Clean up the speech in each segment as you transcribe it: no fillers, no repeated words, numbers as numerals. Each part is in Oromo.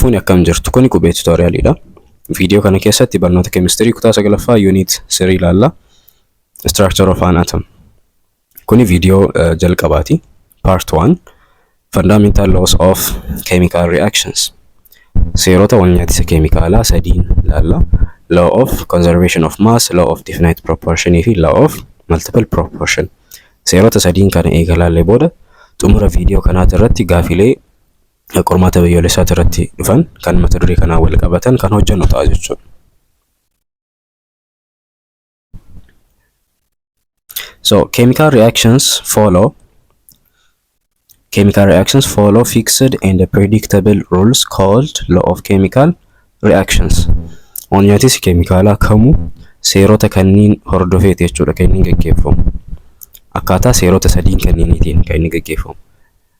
Harka fuuni, akkam jirtu? Kuni Qubee Tutorialiidha. Viidiyoo kana keessatti barnoota keemistirii kutaa sagalaffaa unit 3 ilaalla. Structure of an atom. Kuni viidiyoo jalqabaati. Part 1, Fundamental Laws of Chemical Reactions. Seerota walnyaatisa keemikaalaa sadiin ilaalla. Law of Conservation of Mass, Law of Definite Proportion fi Law of Multiple Proportion. Seerota sadiin kana eega laallee booda, xumura viidiyoo kanaati irratti gaafilee qormaata biyyoolessaati irratti dhufan kan mata duree kanaan wal qabatan kan hojjennu ta'a jechuudha. So chemical reactions follow fixed and predictable rules called law of chemical reactions. Walnyaatisi keemikaalaa kamuu seerota kanniin hordofeeti jechuudha kan inni gaggeeffamu. Akkaataa seerota sadiin kanniiniitiin kan inni gaggeeffamu.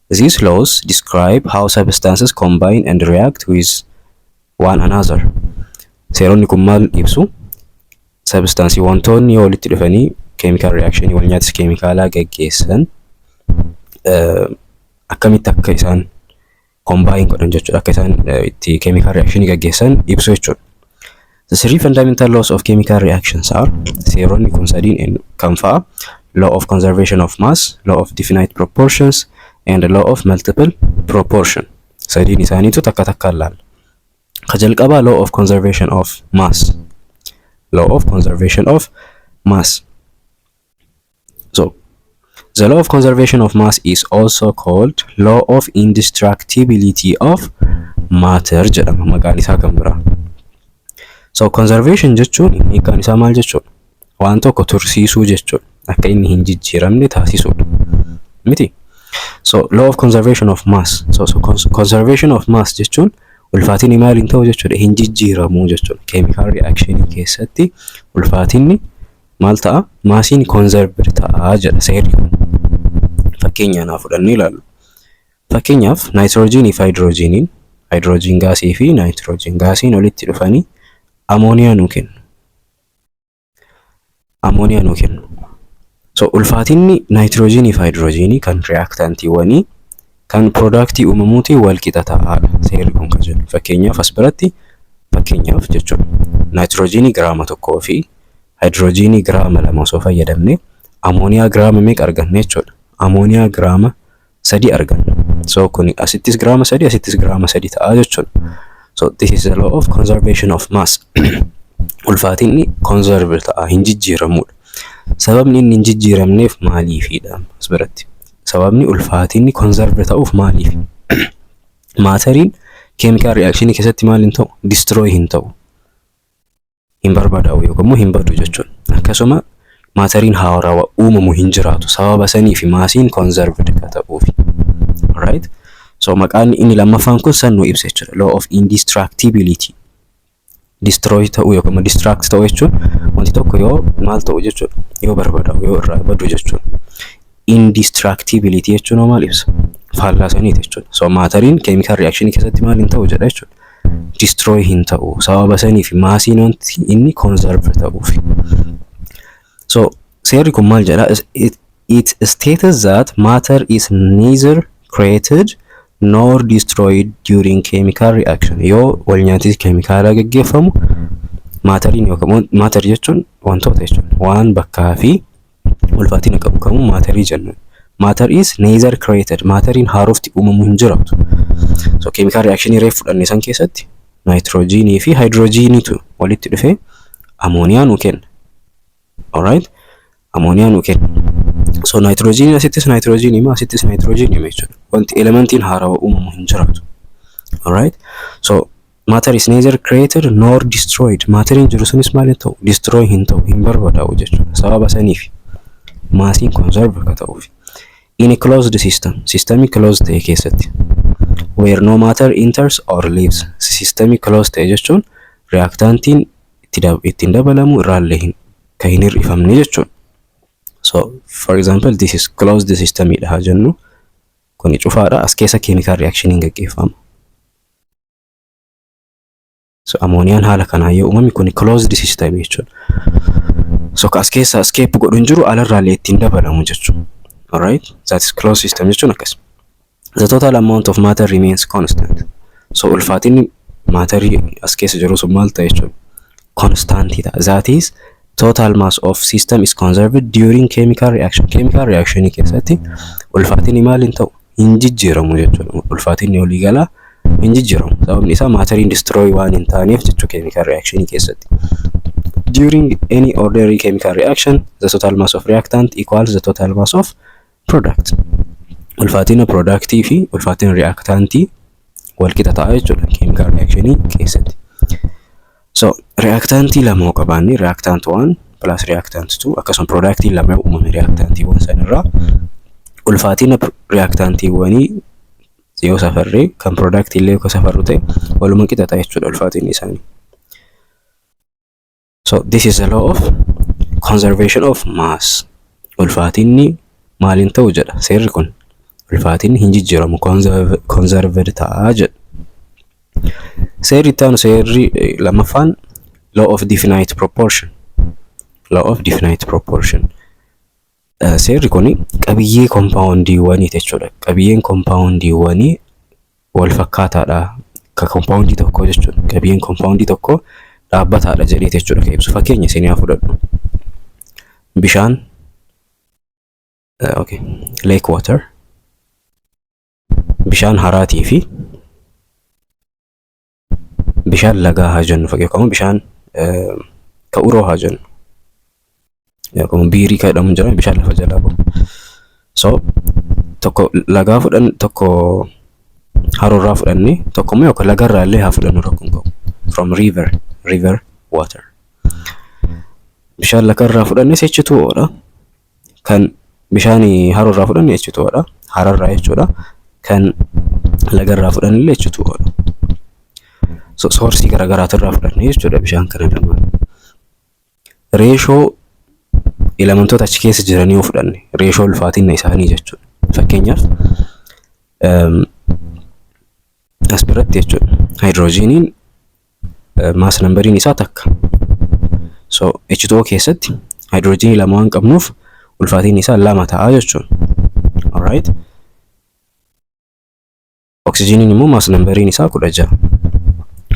These laws describe how substances combine and react with one another. Seeronni kun maal ibsu? Substaansii, wantoonni yoo walitti dhufanii chemical reaction, wal nyaatisa keemikaalaa gaggeessan, akkamitti akka isaan combine godhan jechuudha. Akka isaan itti chemical reaction gaggeessan ibsu jechuudha. The three fundamental laws of chemical reactions are, seeronni kun sadiin kan fa'a? Law of conservation of mass, law of definite proportions and law of multiple proportion. Sadiin isaaniitu takka takkaan laalla. Ka jalqabaa, law of conservation of mass. Law of conservation of mass. So the law of conservation of mass is also called law of indestructibility of matter jedhama maqaan isaa kan biraa. So conservation jechuun hiikkaan isaa maal jechuudha? Waan tokko tursiisuu jechuudha. Akka inni hin jijjiiramne taasisuudha. Miti? So law of conservation of mass. So conservation of mass jechuun ulfaatinni maal hin ta'u jechuudha? Hin jijjiiramuu jechuudha. Chemical reaction keessatti ulfaatinni maal ta'a? Maasiin conserved ta'a jedha seerri kun. Fakkeenyaan haa fudhannee ilaallu. Fakkeenyaaf, naayitiroojiinii fi haayidroojiiniin, haayidroojiin gaasii fi naayitiroojiin gaasiin walitti dhufanii amooniyaa nuu kennu. Amooniyaa nuu kennu. So ulfaatinni naayitiroojiinii fi haayidroojiinii kan reaaktaantiiwwanii kan piroodaaktii uumamuutiin wal qixa ta'aadha seerri kun kan jedhu. Fakkeenyaaf, as biratti, fakkeenyaaf jechuudha. Naayitiroojiinii giraama 1 fi haayidroojiinii giraama 2 osoo fayyadamne, amooniyaa giraama meeqa arganna jechuudha? Amooniyaa giraama 3 arganna. So kuni asittis giraama 3, asittis giraama 3 ta'a jechuudha. So this is the law of conservation of mass. Ulfaatinni conserve ta'a, hin jijjiiramudha. Sababni inni hin jijjiiramneef maaliifidha as biratti? Sababni ulfaatinni conserve ta'uuf maaliif? Maateriin chemical reaction keessatti maal hin ta'u? Destroy hin ta'u. Hin barbadaa'u yookaan immoo hin badu jechuudha. Akkasuma maateriin haarawaa uumamu hin jiraatu. Sababa sanii fi maasiin conserved ka ta'uufi. Alright? So maqaan inni lammaffaan kun san nu ibsa jechuudha. Law of indestructibility. Destroy ta'uu yookaan immoo destruct ta'uu jechuun wanti tokko yoo maal ta'u jechuudha? Yoo barbadaa'u, yoo irraa badu jechuudha. Indestructibility jechuun hoo maal ibsa? Faallaa saniiti jechuudha. So maateriin chemical reaction keessatti maal hin ta'u jedha jechuudha? Destroy hin ta'u. Sababa sanii fi maasiin wanti inni conserve ta'uufi. So seerri kun maal jedha? It states that matter is neither created nor destroyed during chemical reaction. Yoo wal nyaatisi keemikaalaa gaggeeffamu, maateriin yookaan, matter jechuun wantoota jechuudha. Waan bakkaa fi ulfaatina qabu kamuu maatarii jenna. Matter is neither created. Maateriin haarofti uumamu hin jiraatu. So chemical reaction reef fudhanne san keessatti naayitiroojiinii fi haayidroojiiniitu walitti dhufee amooniyaa nuu kenna. Alright? Amooniyaa nuu kenna. So naayitiroojiiniin asittis naayitiroojiinii, asittis naayitiroojiinii jechuudha. Wanti elementiin haarawaa uumamu hin jiraatu. Alright? So matter is neither created nor destroyed. Maateriin jiru sunis maal hin ta'u? Destroy hin ta'u, hin barbadaa'u jechuudha. Sababa saniif maasiin conserve akka ta'uuf. In a closed system, systemii closed ta'e keessatti, where no matter enters or leaves, systemii closed ta'e jechuun reaaktaantiin ittiin dabalamu irraallee hin kan hin hir'ifamne jechuudha. So for example, this is closed system dha haa jennu. Kuni cufaadha. As keessa chemical reaction gaggeeffama. So amooniyaan haala kanaan yoo uumame, kuni closed system jechuudha. So as keessa escape godhu hin jiru, alarraallee ittiin dabalamu jechuudha. Alright? That is closed system jechuun akkas. The total amount of matter remains constant. So ulfaatinni maatarii as keessa jiru sun maal ta'a jechuudha? Constantii ta'a. That is, total mass of system is conserved during chemical reaction. Chemical reaction keessatti ulfaatinni maal hin ta'u? Hin jijjiiramu jechuudha. Ulfaatinni waliigalaa hin jijjiiramu. Sababni isaa maatariin destroy waan hin taaneef jechuu chemical reaction keessatti. During any ordinary chemical reaction, the total mass of reactant equals the total mass of product. Ulfaatina productii fi ulfaatina reactantii wal qixa ta'a jechuudha chemical reactionii keessatti. So reactantii lama yoo qabaanne, reactant 1 plus reactant 2, akkasuma productii lama yoo uumame reactantiiwwan sanirraa, ulfaatina reactantiiwwanii yoo safarree kan productii illee yoo safarru ta'e waluma qixa ta'a jechuudha ulfaatinni isaanii. So this is the law of conservation of mass. Ulfaatinni maaliin ta'u jedha seerri kun? Ulfaatinni hin jijjiiramu, conserved ta'a jedha. Seerri itti aanu, seerri lammaffaan, law of definite proportion. Law of definite proportion. Seerri kun qabiyyee kompaawundiiwwanii jechuudha. Qabiyyeen kompaawundiiwwanii wal fakkaataadha. Ka kompaawundii tokkoo jechuudha. Qabiyyeen kompaawundii tokkoo dhaabbataadha jedhee jechuudha kan ibsu. Fakkeenya isin haa fudhadhu. Bishaan, okay, lake water, bishaan haraatii fi bishaan lagaa haa jennu, fakkii bishaan ka uroo haa jennu. Akkuma biirii kan jedhamu jira, bishaan lafa jalaa bahu. So tokko lagaa fudhan, tokko haroorraa fudhanne, tokko immoo yookaan lagarraa illee haa fudhannu, rakkoon qabu. From river water. Bishaan lagarraa fudhanne H2O dha. Kan bishaan haroorraa fudhanne H2O dha. Hararraa jechuudha. Kan lagarraa fudhanne illee H2O dha. So sourceii garaagaraatirraa fudhanne jechuudha bishaan kana lamaan. Ratio elementoota achi keessa jiranii yoo fudhanne, ratio ulfaatina isaanii jechuudha. Fakkeenyaaf as biratti jechuudha. Haayidroojiiniin mass numberiin isaa 1. So H2O keessatti haayidroojiinii lama waan qabnuuf ulfaatinni isaa 2 ta'a jechuudha. Alright. Oksijiiniin immoo mass numberiin isaa 16.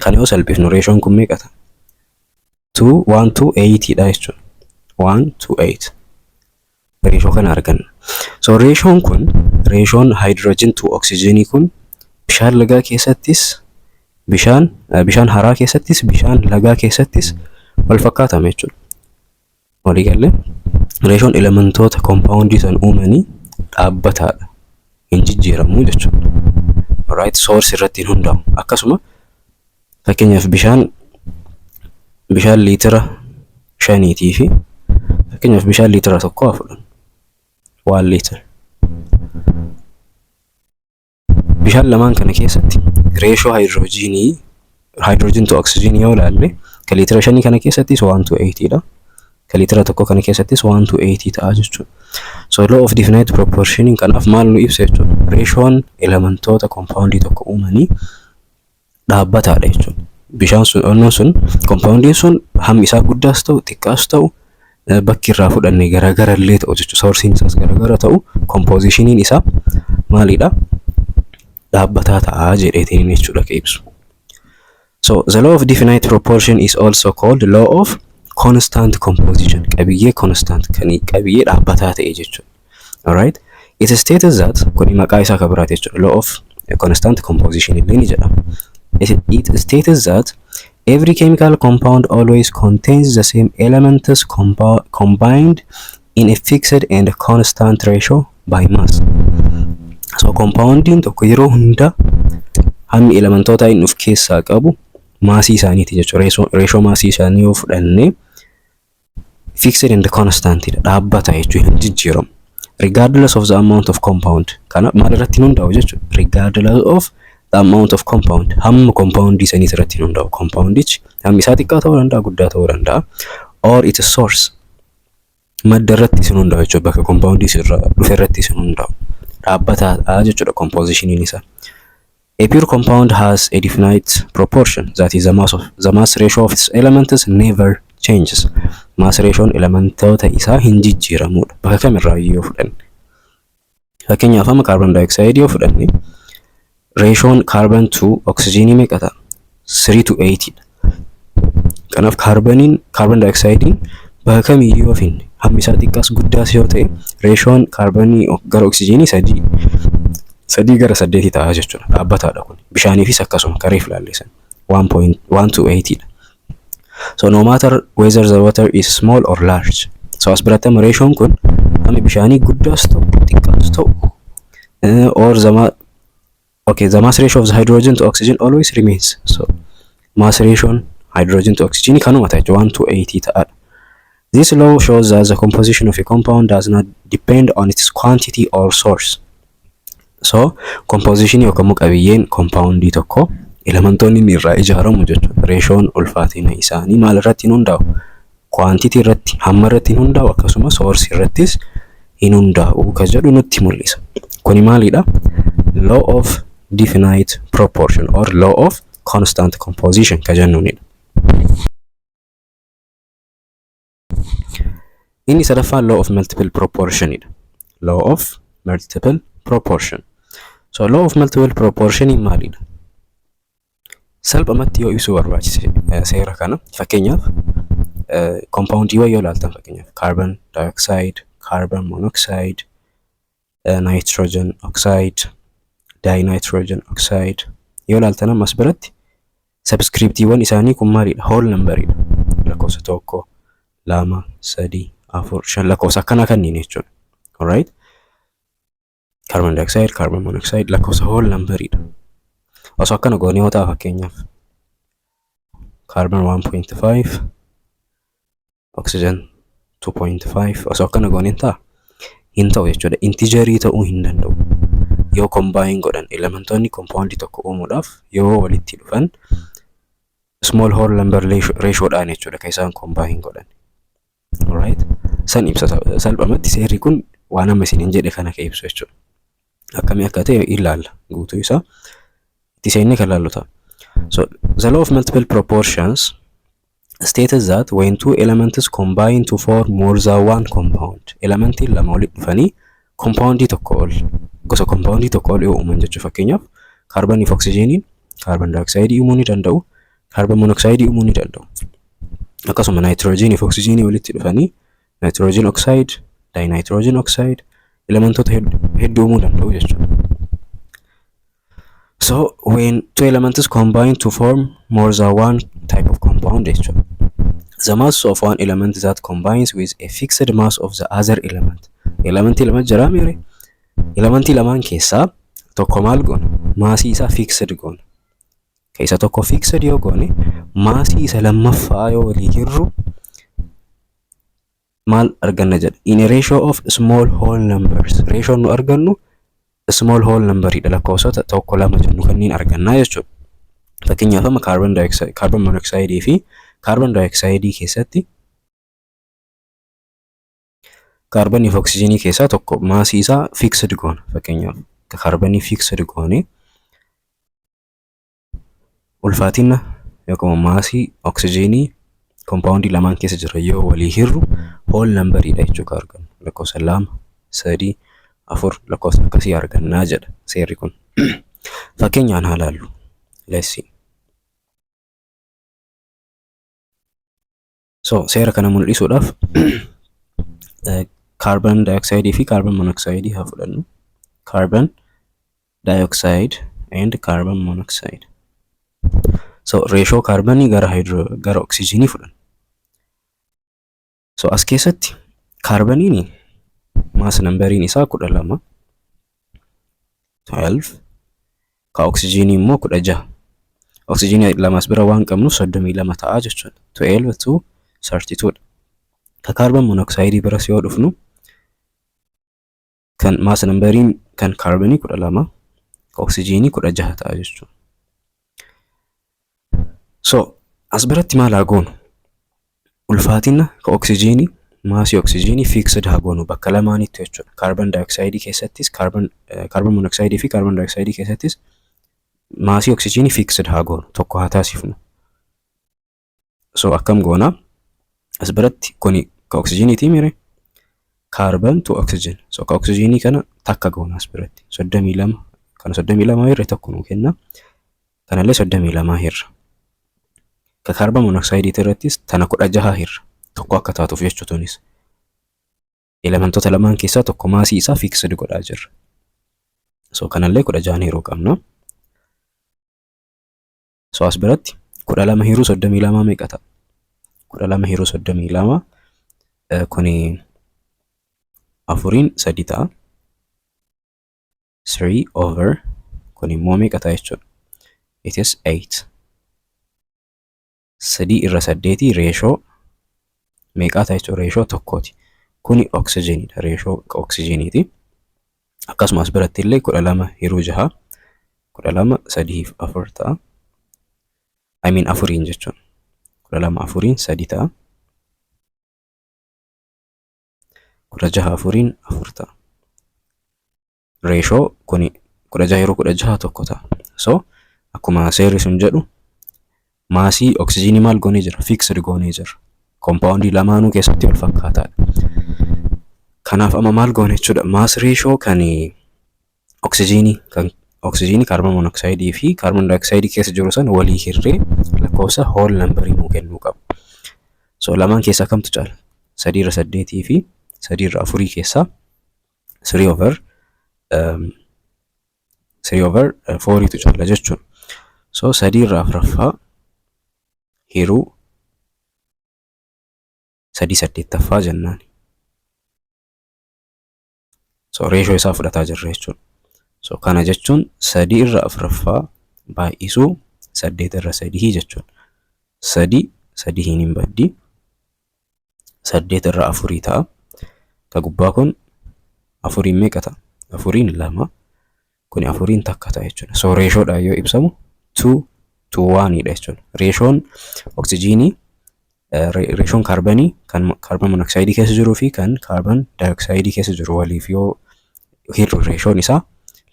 Kana yoo salphifnu ratioon kun meeqa ta'a? 2 1 2 8 dha jechuudha. 1 2 8. Ratio kana arganna. So ratioon kun, ratioon hydrogen to oksijiinii kun bishaan lagaa keessattis, bishaan haraa keessattis, bishaan lagaa keessattis wal fakkaatama jechuudha. Walii galee ratioon elementoota kompaawundii san uumanii dhaabbataadha. Hin jijjiiramu jechuudha. Alright, source irratti hin hundaa'u. Akkasuma fakkeenyaaf bishaan liitira 5tii fi fakkeenyaaf bishaan liitira 1 haa fudhannu. 1 liter. Bishaan lamaan kana keessatti ratio haayidroojiinii, hydrogen to oksijiinii yoo ilaalle, ka liitira 5 kana keessattis 1 to 8 dha. Ka liitira 1 kana keessattis 1 to 8 ta'a jechuudha. So law of definite proportion kanaaf maal nu ibsa jechuudha? Ratioon elementoota kompaawundii tokko uumanii dhaabbataadha jechuudha. Bishaan sun, onnoon sun, kompaawundiin sun hammi isaa guddaas ta'u xiqqaas ta'u, bakki irraa fudhanne garaagara illee ta'u jechuudha. Sourceiin isaas garaagara ta'u, compositioniin isaa maalidha? Dhaabbataa ta'a jedheetiin jechuudha ka ibsu. So the law of definite proportion is also called law of constant composition. Qabiyyee constant, kan qabiyyee dhaabbataa ta'e jechuudha. Alright. It states that, kuni maqaa isaa kan biraati jechuudha. Law of constant composition illee ni jedhama. It states that every chemical compound always contains the same elements combined in a fixed and constant ratio by mass. So compoundiin tokko yeroo hunda hammi elementoota inni of keessaa qabu massii isaaniiti jechuudha. Ratio massii isaanii yoo fudhanne fixed and constant dha, dhaabbata jechuudha, hin jijjiiramu. Regardless of the amount of compound. Kana maal irratti hin hundaa'u jechuudha? Regardless of the amount of compound. Hamma compoundii sanii irratti hin hundaa'u. Compoundichi hammi isaa xiqqaa ta'uu danda'a, guddaa ta'uu danda'a. Or its source. Madda irratti hin hundaa'u jechuudha. Bakka compoundii irraa dhufe irratti hin hundaa'u. Dhaabbataadha jechuudha compositioniin isaa. A pure compound has a definite proportion, that is, the mass ratio of its elements never changes. Mass ratioon elementoota isaa hin jijjiiramudha. Bakka kamirraa yoo fudhanne. Fakkeenyaaf amma carbon dioxide yoo fudhanne, Ratioon carbon to oxygenii meeqa ta'a? 3 to 8 dha. Kanaaf kaarbaniin carbon dioxidein bakka kamiyyuu yoo finne, hammi isaa xiqqaas guddaas yoo ta'e, ratioon kaarbanii gara oksijiinii 3 gara 8 ta'a jechuudha. Dhaabbataadha kun. Bishaaniifis akkasuma kareef laallisan. 1.1 to 8 dha. So no matter whether the water is small or large. So as biratti amma ratioon kun hammi bishaanii guddaas ta'u xiqqaas ta'u, or the ma okay, the mass ratio of the hydrogen to oxygen always remains. So mass ratio hydrogen to oxygen kanuma ta'a jechuudha, 1 to 8 ta'adha. This law shows that the composition of a compound does not depend on its quantity or source. So composition yookaan immoo qabiyyeen compoundii tokko, elementoonni inni irraa ijaaramu jechuudha. Ratioon ulfaatina isaanii maal irratti hin hundaa'u? Quantity irratti, hamma irratti hin hundaa'u, akkasumas source irrattis hin hundaa'u ka jedhu nutti mul'isa. Kuni maalidha? Law of definite proportion or law of constant composition ka jennuunidha. Inni sadaffaan law of multiple proportionidha. Law of multiple proportion. So law of multiple proportion maalidha? Salphumatti yoo ibsuu barbaachise seera kana, fakkeenyaaf compoundiiwwan yoo ilaaltan, fakkeenyaaf carbon dioxide, carbon monoxide, nitrogen oxide, dinitrogen oxide yoo ilaaltan, ammas biratti subscriptiiwwan isaanii kun maalidha? Whole numberidha. Lakkoofsa tokko, lama, sadii, afur, shan, lakkoofsa akkanaa kanneen jechuudha. Alright? Carbon dioxide, carbon monoxide lakkoofsa whole numberidha. Osoo akkana goonee yoo ta'a, fakkeenyaaf carbon 1.5, oxygen 2.5 osoo akkana goonee ta'a, hin ta'u jechuudha. Integerii ta'uu hin danda'u. Yoo combine godhan, elementoonni compoundii tokko uumuudhaaf yoo walitti dhufan, small whole number ratioodhaan jechuudha kan isaan combine godhan. Alright? San ibsa salphumatti seerri kun, waan amma isiniin jedhe kana kan ibsu jechuudha. Akkamii akka ta'e ilaalla, guutuu isaa itti seennee kan ilaallu ta'a. So the law of multiple proportions states that when two elements combine to form more than one compound, elementiin lama walitti dhufanii compoundii tokko ol, gosa compoundii tokko ol yoo uuman jechuudha. Fakkeenyaaf kaarbanii fi oksijiiniin carbon dioxide uumuu ni danda'u, carbon monoxide uumuu ni danda'u. Akkasuma naayitiroojiinii fi oksijiinii walitti dhufanii nitrogen oxide, dinitrogen oxide, elementoota hedduu uumuu danda'u jechuudha. So when two elements combine to form more than one type of compound jechuudha. The mass of one element that combines with a fixed mass of the other element. Elementii lama jira miire. Elementii lamaan keessaa tokko maal goona? Maasii isaa fixed goona. Keessa tokko fixed yoo goone, maasii isa lammaffaa yoo walii hirru maal arganna jedha? In a ratio of small whole numbers. Ratio nu argannu small whole numberidha, lakkoofsota tokko lama jennu kanneen argannaa jechuudha. Fakkeenyaaf amma carbon dioxide, carbon monoxide fi carbon dioxide keessatti kaarbanii fi oksijiinii keessaa tokko maasii isaa fixed goona. Fakkeenyaaf kaarbanii fixed goone, ulfaatina yookaan maasii oksijiinii compoundii lamaan keessa jira yoo walii hirru, whole numberidha jechuudha argannu. Lakkoofsa lama, sadii, afur, lakkoofsa akkasii argannaa jedha seerri kun. Fakkeenyaan haa laallu. Let's see. So seera kana mul'isuudhaaf carbon dioxide fi carbon monoxide haa fudhannu. Carbon dioxide and carbon monoxide. So ratio kaarbanii gara hydro gara oksijiinii fudhanna. So as keessatti kaarbaniin mass numberiin isaa 12, 12, ka oksijiinii immoo 16. Oksijiinii lamas bira waan qabnuuf 32 ta'a jechuudha. 12 to 32 dha. Ka carbon monoxide biras yoo dhufnu, kan mass numberiin kan kaarbanii 12, ka oksijiinii 16 ta'a jechuudha. So as biratti maal haa goonu? Ulfaatina ka oksijiinii, maasii oksijiinii fixed haa goonu bakka lamaanitti jechuudha. Carbon dioxide keessattis, carbon monoxide fi carbon dioxide keessattis maasii oksijiinii fixed haa goonu, tokko haa taasifnu. So akkam goona? As biratti kuni ka oksijiiniitii mire, carbon to oxygen. So ka oksijiinii kana takka goona as biratti. 32 Kana 32 hirre tokko nuu kenna. Kanallee 32 hirra. Ka kaarban monoksaayidiitii irrattis tana 16 hirra. Tokko akka taatuuf jechuutuunis. Elementoota lamaan keessaa tokko maasii isaa fixed godhaa jirra. So kanallee 16 hiruu qabna. So as biratti 12 hiruu 32 meeqa ta'a? 12 hiruu 32 kuni afuriin sadi ta'a. 3 over kun immoo meeqa ta'a jechuudha? It is 8. Sadii irra saddeetii reeshoo meeqaa ta'a jechuudha? Reeshoo tokkooti. Kuni oksijiniidha. Reeshoo oksijiniiti. Akkasumas biratti illee 12 hiruu jaha, 12 sadiif afur ta'a. I mean, afuriin jechuun. 12 afuriin sadi ta'a. 16 afuriin afur ta'a. Reeshoo kuni 16 yeroo 16 tokko ta'a. So akkuma seerri sun jedhu maasii oksijiinii maal goonee jira? Fixed goonee jira. Kompaawundii lamaanuu keessatti wal fakkaataadha. Kanaaf amma maal goone jechuudha? Mass reeshoo kan oksijiinii, kan oksijiinii kaarboon monoksayidii fi kaarboon daayoksayidii keessa jiru san walii hirree lakkoofsa whole numberii nuu kennuu qabu. So lamaan keessaa kamtu caala? Sadii irra saddeetii fi sadii irra afurii keessaa 3 over 4tu caala jechuudha. So sadii irra afuraffaa hiruu sadii saddeettaffaa jennaan. So reeshoo isaa fudhataa jirra jechuudha. So kana jechuun sadii irra afuraffaa baay'isuu saddeet irra sadii jechuudha. Sadii sadiin hin baddi. Saddeet irra afurii ta'a. Ka gubbaa kun afuriin meeqa ta'a? Afuriin lama. Kuni afuriin takka ta'a jechuudha. So reeshoodhaan yoo ibsamu 2 to 1 dha jechuudha. Reeshoon oksijiinii, reeshoon kaarbanii kan kaarban monoksayidii keessa jiruu fi kan kaarban daayoksayidii keessa jiru waliif yoo hirru reeshoon isaa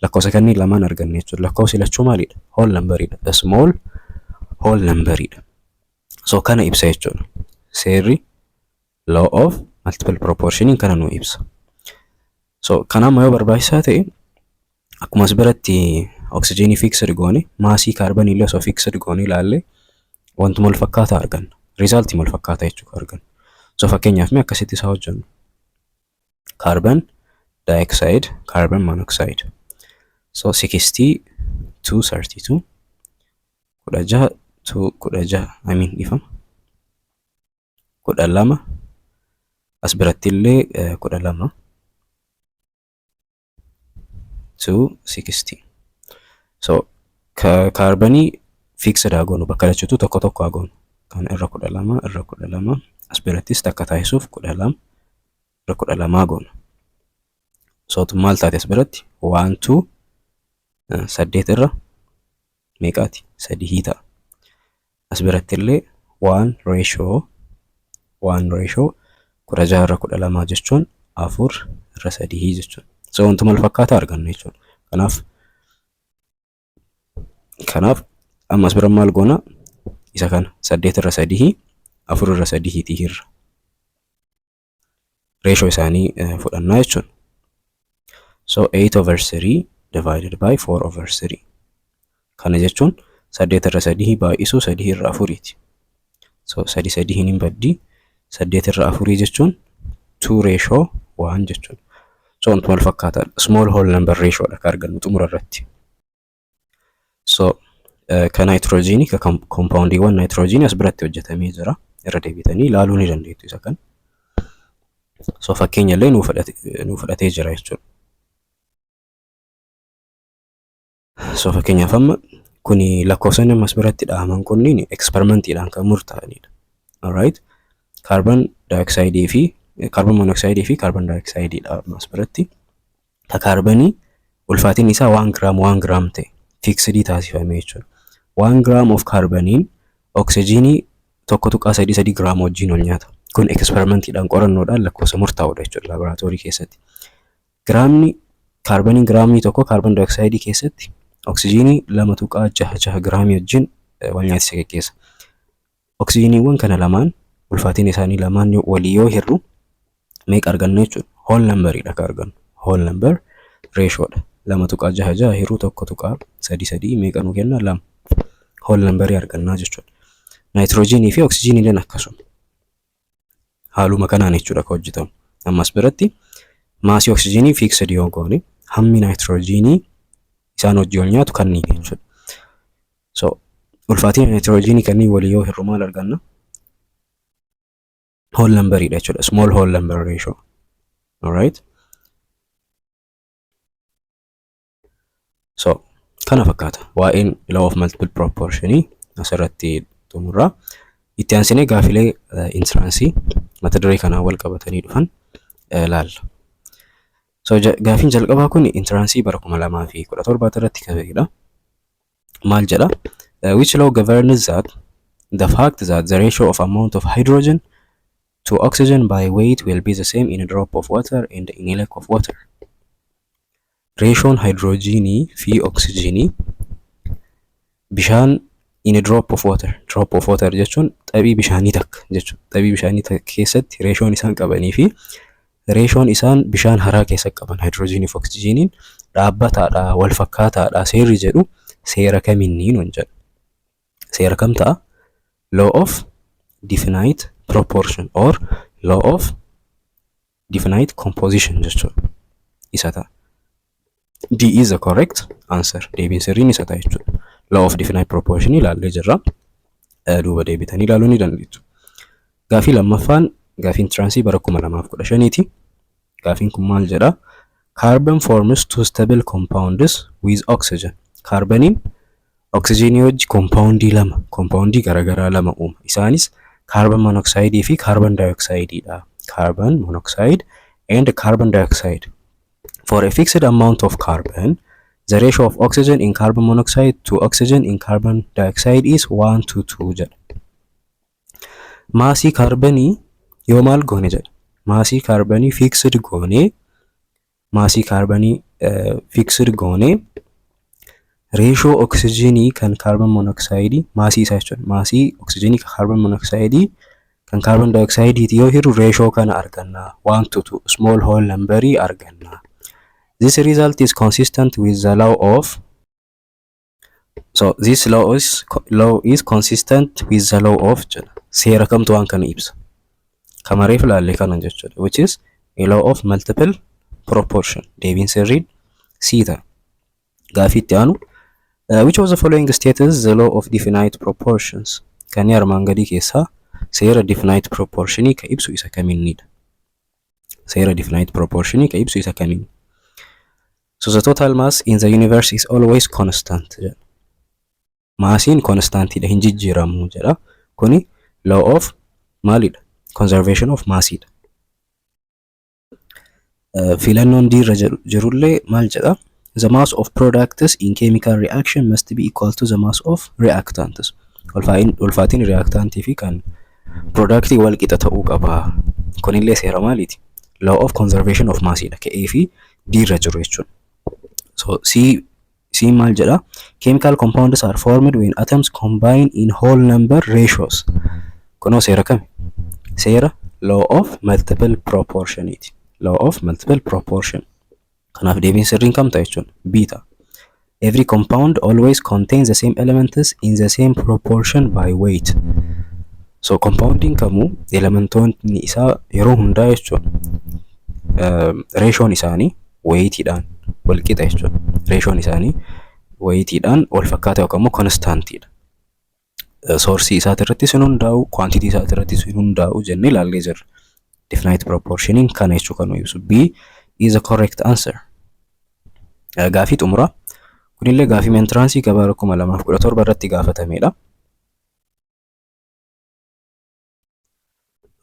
lakkoofsa kanneen lamaan arganne jechuudha. Lakkoofsi lachuu maalidha? Whole numberidha. The small whole numberidha. So kana ibsa jechuudha. Seerri law of multiple proportioniin kana nu ibsa. So kana amma yoo barbaachisaa ta'e akkuma as biratti oksijiinii fixed goone maasii kaarbanii illee osoo fixed goone ilaalle wantuma wal fakkaataa arganna. Resultii wal fakkaataa jechuudha arganna. So fakkeenyaaf mee akkasitti isaa hojjennu. Carbon dioxide, carbon monoxide. So 60 to 32, 16 to 16, I mean, dhiifama. 12, as biratti illee 12 to 60. So kaarbanii fixed haa goonu, bakka lachuutu tokko tokko haa goonu. Kan irra 12 irra 12, as birattis takka taasisuuf 12 irra 12 goona. So tun maal taate as biratti? One to saddeet irra meeqaati? Sadii ta'a. As biratti illee 1 ratio 1 ratio 16 irra 12 jechuun afur irra sadii jechuudha. So wantuma wal fakkaataa arganna jechuudha. Kanaaf amma as bira maal goona? Isa kana saddeet irra sadii afur irra sadiitii hirra. Reeshoo isaanii fudhannaa jechuudha. So 8 over 3 divided by 4 over 3. Kana jechuun saddeet irra sadii baay'isuu sadii irra afuriiti. So sadii sadii hin baddi, saddeet irra afurii jechuun 2 ratio 1 jechuudha. So wantuma wal fakkaataadha. Small whole number ratio dha kan argannu xumura irratti. So ka naayitiroojiinii, ka compoundiiwwan naayitiroojiinii as biratti hojjetamee jira. Irra deebitanii ilaaluu ni dandeettu isa kan. So fakkeenya illee nuu fudhatee jira jechuudha. So fakkeenyaaf amma kuni lakkoofsonni ammas biratti dhahaman kunniin eksperimentiidhaan kan murtaa'anidha. Alright. Carbon dioxide fi carbon monoxide fi carbon dioxide dha ammas biratti. Ka kaarbanii ulfaatinni isaa 1 gram 1 gram ta'e fixedii taasifame jechuudha. 1 gram of kaarbaniin oksijiinii 1.33 giraam wajjin ol nyaata. Kun eksperimentiidhaan, qorannoodhaan lakkoofsa murtaa'udha jechuudha laaboraatoorii keessatti. Giraamni kaarbaniin giraamii tokko kaarban dioxide keessatti oksijiinii 2.66 giraamii wajjin wal nyaatisa geggeessa. Oksijiiniiwwan kana lamaan ulfaatiin isaanii lamaan walii yoo hirru meeqa arganna jechuudha? Whole numberidha kan argannu. Whole number ratio dha. 2.66 hiruu 1.33 meeqa nuu kenna? 2. Whole numberii argannaa jechuudha. Naayitiroojiinii fi oksijiiniileen akkasuma. Haaluma kanaan jechuudha kan hojjetamu. Ammas biratti maasii oksijiinii fixed yoo goone, hammi naayitiroojiinii isaan hojii wal nyaatu kanneen jechuudha. So ulfaatina naayitiroojiinii kanneen walii yoo hirru maal arganna? Whole numberiidha jechuudha. Small whole number ratio. Alright. So kana fakkaata. Waa'een law of multiple proportionii asirratti xumurra. Itti aansinee gaafilee entraansii mata duree kanaan wal qabatanii dhufan laalla. So gaafiin jalqabaa kun entraansii bara 2017 irratti ka'edha. Maal jedha? Which law governs that the fact that the ratio of amount of hydrogen to oxygen by weight will be the same in a drop of water and in a lake of water? Reeshoon hydrogenii fi oksijiinii bishaan in a drop of water. Drop of water jechuun xabii bishaanii takka jechuudha. Xabii bishaanii takka keessatti reeshoon isaan qabanii fi reeshoon isaan bishaan haraa keessa qaban hydrogenii fi oksijiiniin dhaabbataadha, wal fakkaataadha seerri jedhu seera kamiinni nuun jedha. Seera kam ta'a? Law of definite proportion or law of definite composition jechuudha. Isa ta'a. D is the correct answer. Deebiin sirriin isa ta'a jechuudha. Law of definite proportion ilaallee jirra. Duuba deebitanii ilaaluu ni dandeettu. Gaafii lammaffaan gaafii entraansii bara 2015ti. Gaafiin kun maal jedha? Carbon forms two stable compounds with oxygen. Kaarbaniin oksijiinii wajji kompaawundii lama, kompaawundii garaagaraa lama uuma. Isaanis carbon monoxide fi carbon dioxide dha. Carbon monoxide and carbon dioxide. For a fixed amount of carbon, the ratio of oxygen in carbon monoxide to oxygen in carbon dioxide is 1 to 2 jedha. Maasii kaarbanii yoo maal goone jedha. Maasii kaarbanii fixed goonee, maasii kaarbanii fixed goonee, reeshoo oksijiinii kan kaarban monoxide maasii isaa jechuudha. Maasii oksijiinii kan kaarban monoxide kan kaarban dioxideeti yoo hirru reeshoo kana arganna. 1 to 2 small whole numberii arganna. This result is consistent with the law of, so this law is consistent with the law of jedha. Seera kamtu waan kana ibsa? Kamareef ilaalle kana jechuudha. Which is a law of multiple proportion. Deebiin sirriin C ta'a. Gaafii itti aanu, which of the following states the law of definite proportions? Kanneen armaan gadii keessaa seera definite proportionii ka ibsu isa kamiinidha? Seera definite proportionii ka ibsu isa kamiin? So the total mass in the universe is always constant jedha. Maasiin constantidha, hin jijjiiramu jedha. Kuni law of maalidha? Conservation of massidha. Filannoon D irra jirullee maal jedha? The mass of products in chemical reaction must be equal to the mass of reactants. Ulfaatiin reactantii fi kan productii wal qixa ta'uu qaba. Kunillee seera maaliiti? Law of conservation of massidha. Ka A fi D irra jiru jechuudha. So C maal jedha? Chemical compounds are formed when atoms combine in whole number ratios. Kunoo seera kami? Seera law of multiple proportioniti. Law of multiple proportion. Kanaaf deebiin sirriin kam ta'a jechuudha? B ta'a. Every compound always contains the same elements in the same proportion by weight. So compoundiin kamuu elementoonni isaa yeroo hundaa jechuudha, reeshoon isaanii weightiidhaan wal qixa jechuudha. Reeshoon isaanii weightiidhaan wal fakkaataa yookaan immoo constantiidha. Sourceii isaati irrattis hin hundaa'u, quantity isaati irrattis hin hundaa'u jennee ilaallee jirra. Definite proportioniin kana jechuu kan nu ibsu. B is the correct answer. Gaafii xumuraa. Kunillee gaafii entraansii bara 2017 irratti gaafatamedha.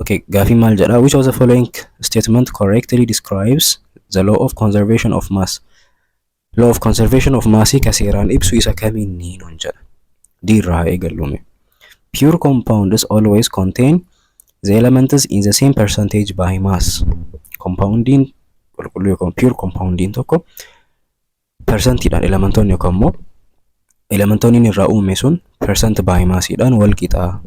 Okay, gaafiin maal jedha? Which of the following statement correctly describes the law of conservation of mass? Law of conservation of mass ka seeraan ibsu isa kamiinni nuun jedha. D irraa haa eegallume. Pure compounds always contain the elements in the same percentage by mass. Compoundiin qulqulluu yookaan pure compoundiin tokko percentiidhaan elementoonni yookaan immoo elementoonni inni irraa uume sun percent by massiidhaan wal qixaa,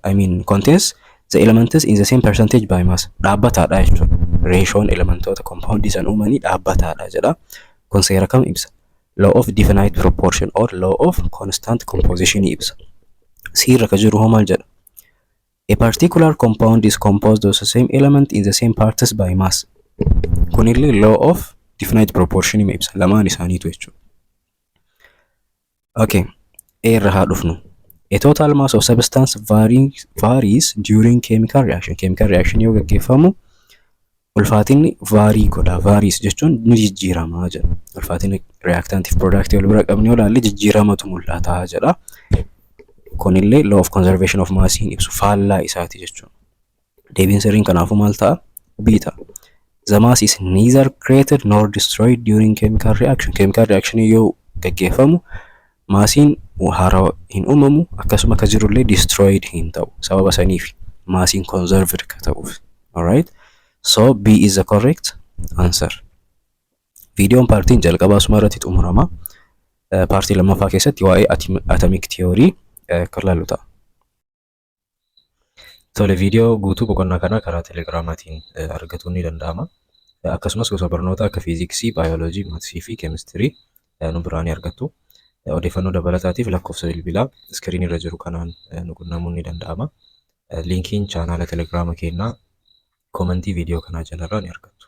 I mean, contains the elements in the same percentage by mass, dhaabbataadha jechuudha. Reeshoon elementoota compoundii san uumanii dhaabbataadha jedha. Kun seera kam ibsa? Law of definite proportion or law of constant composition ibsa. C irra ka jiru hoo maal jedha? A particular compound is composed of the same element in the same parts by mass. Kunillee law of definite proportion ibsa. Lamaan isaaniitu jechuudha. Okay. A irra haa dhufnu. A total mass of substance varies during chemical reaction. Chemical reaction yoo gaggeeffamu ulfaatinni vary godha. Varies jechuun ni jijjiiramaa jedha. Ulfaatinni reactant fi product wal bira qabne yoo ilaalle jijjiiramatu mul'ata jedha. Kunillee law of conservation of mass hin ibsu, faallaa isaati jechuudha. Deebiin sirriin kanaafuu maal ta'a? B ta'a. The mass is neither created nor destroyed during chemical reaction. Chemical reaction yoo gaggeeffamu maasiin haaraa hin uumamu, akkasuma akka jirullee destroyed hin ta'u. Sababa saniif maasiin conserved ka ta'uuf. Alright? So B is the correct answer. Viidiyoon paartiin jalqabaa asuma irratti xumurama. Paartii lammaffaa keessatti waa'ee atomic theory kan ilaallu ta'a. Tole, viidiyoo guutuu boqonnaa kanaa karaa telegiraamaatiin argatuun ni danda'ama. Akkasumas gosa barnoota akka fiiziksii, baayoloojii, maatisii fi keemistirii nu biraa ni argattu. Odeeffannoo dabalataatiif lakkoofsa bilbilaa iskiriinii irra jiru kanaan nu qunnamuun ni danda'ama. Liinkiin chaanaala telegiraama keenyaa koomentii viidiyoo kanaa jalarraa ni argattu.